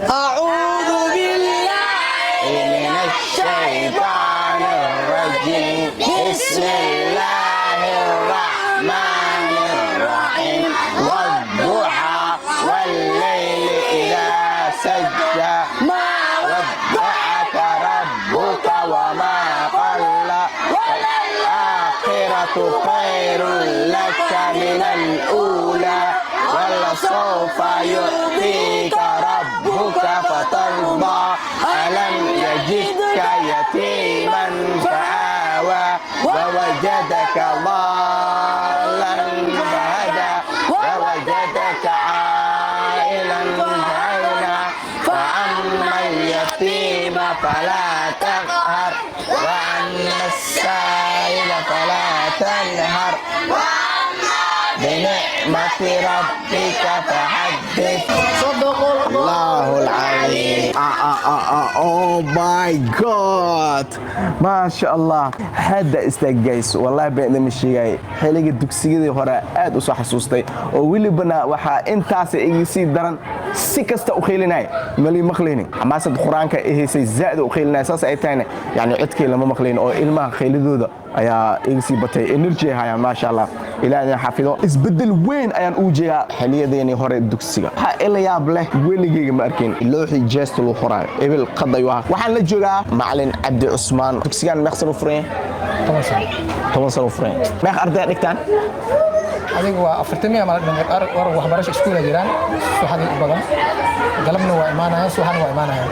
أعوذ بالله من الشيطان الرجيم. بسم الله الرحمن الرحيم. والضحى والليل إذا سجى. ما ودعك ربك وما قلى. والآخرة خير لك من الأولى. ولسوف يعطيك ربك فترضى. ألم يجدك يتيما فآوى. ووجدك ضالا فهدى. ووجدك عائلا فأغنى. فأما اليتيم فلا تقهر. وأما السائل فلا تنهر. بنعمة ربك فحدث. صدق الله العظيم. Oh my God, maasha Allah. Hadda istaag, guys. Wallahi been idinma sheegay, xiliga dugsigadii hore aad u soo xasuustay oo welibana waxaa intaas iga sii daran si kasta u kheylinay mali maqlaynin. Xamaasad Quraanka ay haysay zaad u kheylinay, saas ay tahayna yani codkii lama maqlayn oo ilmaha kheyladooda ayaa iga sii batay. Energy hayaan, maasha Allah, Ilaahay idin xafido. Isbedel weyn ayaan u jeedaa xiliyadeenii hore dugsiga. Waxaa ila yaab leh, weligeyga ma arkin looxii jeesta lagu qoraayo ebil qad ayuu ahaa. Waxaan la joogaa macalin Cabdi Cusmaan. Dugsigan meeq sano u furan yahay? 10 sano. 10 sano u furan yahay. Meeq arday dhigtaan? Adigu waa 40 ama war waxbarasho iskuula jiraan. Subaxdii u badan, galabna waa imaanayaan, subaxna waa imaanayaan.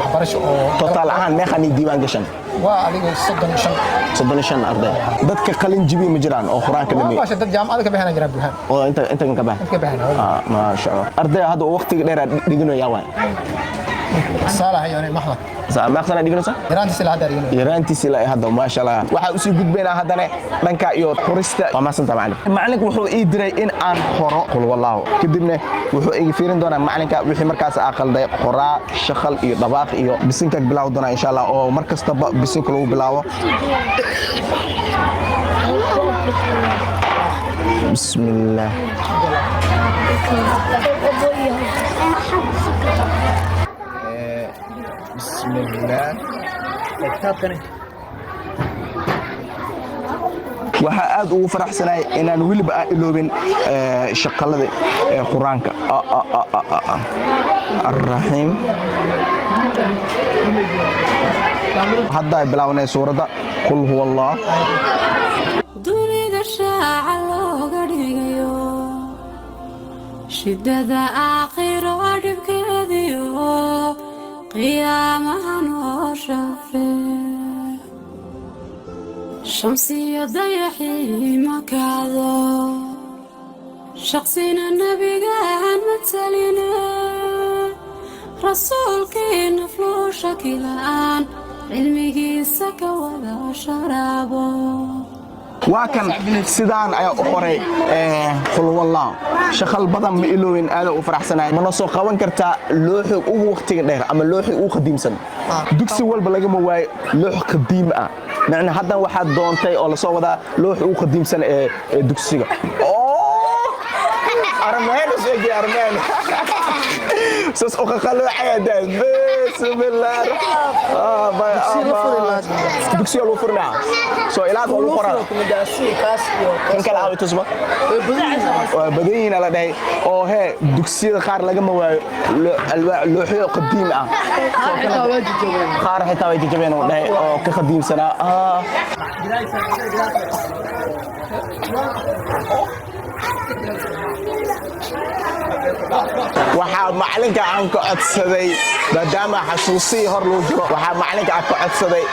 Waxbarasho oo Total ahaan meeqan diiwaan gashan? Waa adigu 35. 35 arday. Dadka qalin jibi ma jiraan oo Quraanka Waa dhameeyay? Maasha, dad jaamacada ka bixina jiraan buuxaan. Oo inta ka baxay? Inta ka bixina. Ah, maasha Allah. Arday hadda waqtiga dheer dhiganaya waay? Saalax iyo Maxmed. Meeq sana dhiganaysa? Yaraantiis ilaa hadda dhiganayo. Yaraantiis ilaa hadda, maasha Allah. Waxaa usii gudbaynaa haddana dhanka iyo qorista. Waa mahadsantaha, macalin. Macalinka wuxuu ii diray in aan qoro qul wallahu, kadibna wuxuu iga fiirin doonaa macalinka wixii markaas aa qalday, qoraa, shaqal iyo dhabaaq iyo bisinka bilaawi doonaa, insha Allah, oo mar kastaba bisinka lagu bilaabo. Bismillaah. Bismillaah. Waxaa aad ugu faraxsanahay inaan weliba aan iloobin shaqalada Qur-aanka. Arraxiim. Hadda ay bilaabanay suuradda qul huwa Allah. Dunida shaaca looga dhigayo, shidada aakhiro dhibkeediyo qiyaamaha noo shafe, shamsiyo dayaxii makaado, shaqsina nebigaan mataline, rasuulkii nafluu shaki la'aan cilmigiisa ka wada sharaabo. Waa kan, sidaan ayaa u qoray qul wallah. Shaqal badan ma iloobin, aada u faraxsanahay. Mana soo qaban kartaa looxi ugu waqtiga dheer ama looxi ugu qadiimsan? Dugsi walba lagama waayo loox qadiim ah. Macna haddan waxaad doontay oo lasoo wadaa looxi ugu qadiimsan ee dugsiga. Armeen sheegi, armeen sas u qaqaloocaya. Bismillah. Dugsiga lagu furinaa soo ilaad waa lagu qoraa. Kan kale aawi tusma, waa badan yihiin la dhahay oo hee dugsiyada qaar lagama waayo looxyo qadiim ah. Qaar xitaa way jajabeen oo dhahay oo ka qadiimsanaa. Waxaa macalinka aan ka codsaday, maadaama xasuusihii hor lagu jiro, waxaa macalinka aan ka codsaday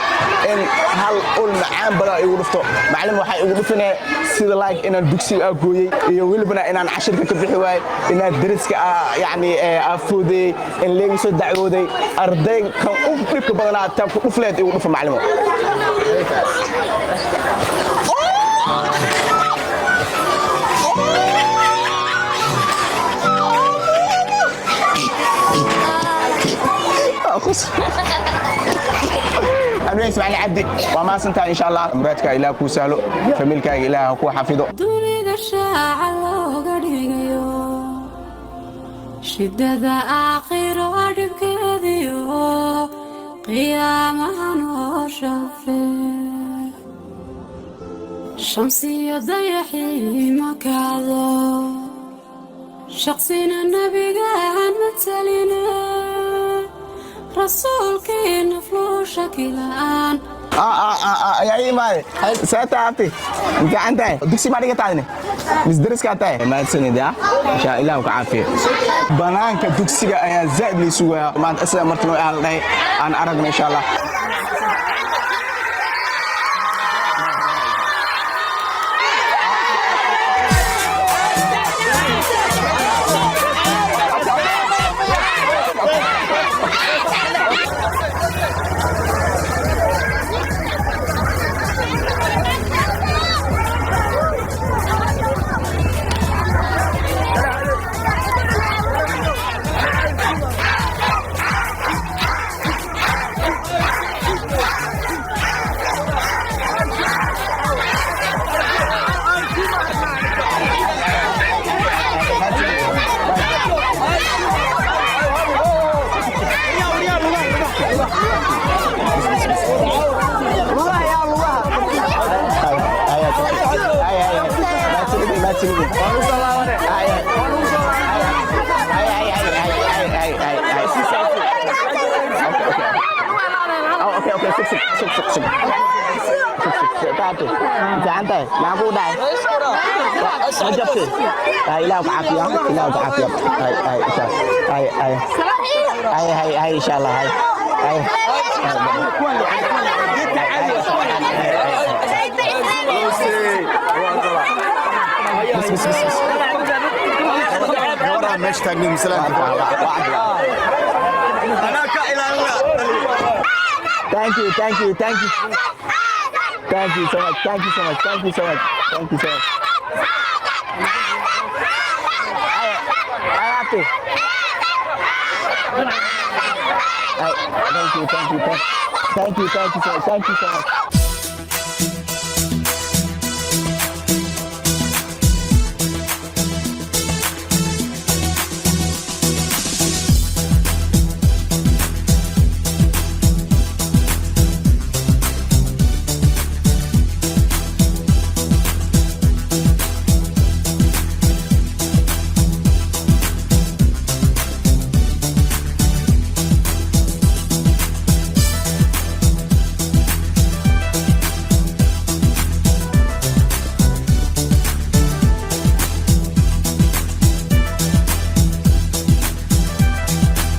in hal ul macaan badan igu dhufto. Macalin, waxaa igu dhufinaya sida like inaan dugsiga aa gooyey iyo welibana inaan cashirka ka bixi waayey, inaan dariska yani aa foodeeyey, in leegi soo dacwooday. Arday kan u dhibka badanaa taa ku dhufleed igu dhufa, macalimo. Anweys Macalin Cabdi, waa mahadsantahay. Insha Allah muraadka Ilaah kuu sahlo, familkaaga Ilaah ha kuu xafido. Dunida shaaca looga dhigayo, shidada aakhiro. Qiyaamaha noo shafee, shamsiyo dayaxii ma kacdo, shaqsina nebigaan mataline, rasuulkii nafluu shaki la'aan. Ayaa ii imaaday. See tahay, abti? Ma fiican tahay? Dugsi maa dhigataadne mis dariskaa tahay? Mahadsanid ya, insha Allah ku caafiyo. Banaanka dugsiga ayaa zaid lii sugayaa maanta. Isaga marta noo la dhahay, aan aragno insha Allah. Okay, sug, sug, sug, sug, sug. Sug, sug, sug. Taabtay. Fiican tahay. Maxaa kugu dhacay? Ma jabtay? Hay, Ilaah ku caafiya. Ilaah ku caafiya. Hay, hay, insha Hay, hay. Hay, hay, hay, insha Allah. Hay. Hay. بس بس بس بس. Waraa meesha taagnin masalaanka. Thank you, thank you, thank you. Thank you so much, thank you so much, thank you so much, thank you so much. Ay, ay, ate. Ay, thank you, thank you, thank you, thank you so much, thank you so much.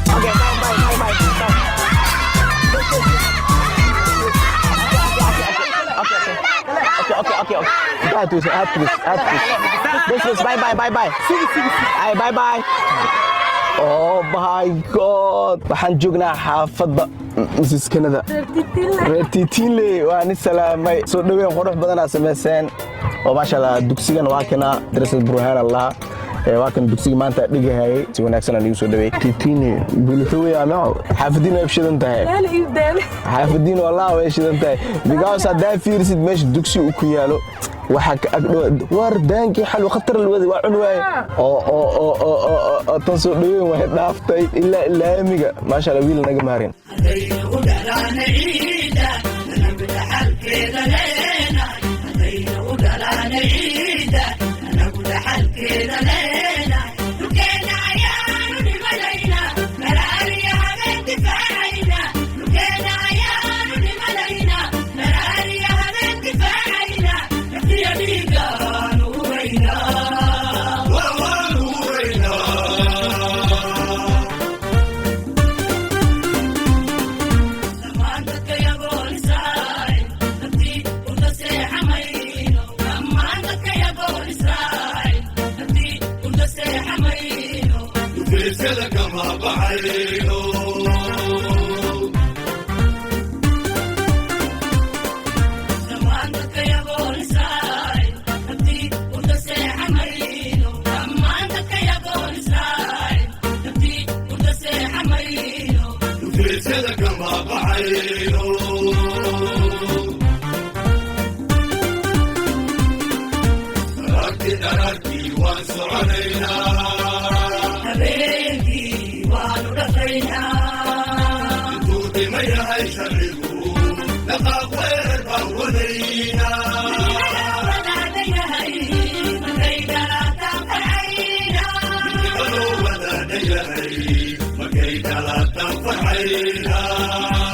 Okay, bye, bye, bye, bye, bye. Okay, okay, okay, okay, okay. Aad please, aad please, aad please. This is bye, bye, bye, bye. Ay, bye, bye. Oh my God. Waxaan joognaa xaafadda Mrs. Canada. Reer Tiitiinley waa ni salaamay. Soo dhaweyn qurux badanaa samayseen. Oo maasha Allah, dugsigan waa kana Darasad Burhaan Allah. Waa kan dugsiga maanta dhigahayay, si wanaagsan aan igu soo dhaweeyey. Tiitiinley bulxuwe ama xaafadiin way shidan tahay. Xaafadiin wallah way shidan tahay. Because haddaa fiirisid meesha dugsi uu ku yaalo, waxaa ka agdhow war daankii xalwa khatar alwadi waa cun waaye oo oo oo oo oo oo oo tan soo dhaweyn way dhaaftay ilaa laamiga, maasha Allah, wiil naga maarin. Haddaynu u dhalaana ciida anagu dhaxalkeeda leenahay, haddaynu u dhalaana ciida anagu dhaxalkeeda leenahay, dhulkeena ayaanu dhimanaynaa, dharaariya habeen difaacayna, dhulkeena ayaanu dhimanaynaa, dharaariya habeen difaacayna, naftiya dhiigaanu huraynaa. Waanu huraynaa. Dhammaan dadka yagoon israacin, naftii u naseexamayno. Dhammaan dadka yagoon israacin, naftii u naseexamayno. Dhufaysyada kama baxayno. Dhammaan dadka yagoon israacin, naftii u naseexamayno. Dhammaan dadka yagoon israacin, naftii u naseexamayno. Dhufaysyada kama baxayno. Dharartii dharartii waan soconaynaa. Habeenkii waanu dhaqaynaa. Intuu dhima yahay. yahay sharcigu, dhaqaaq weerar baan wadaynaa. Midnimo loo wadaadha yahay markay dhalataan farxaynaa.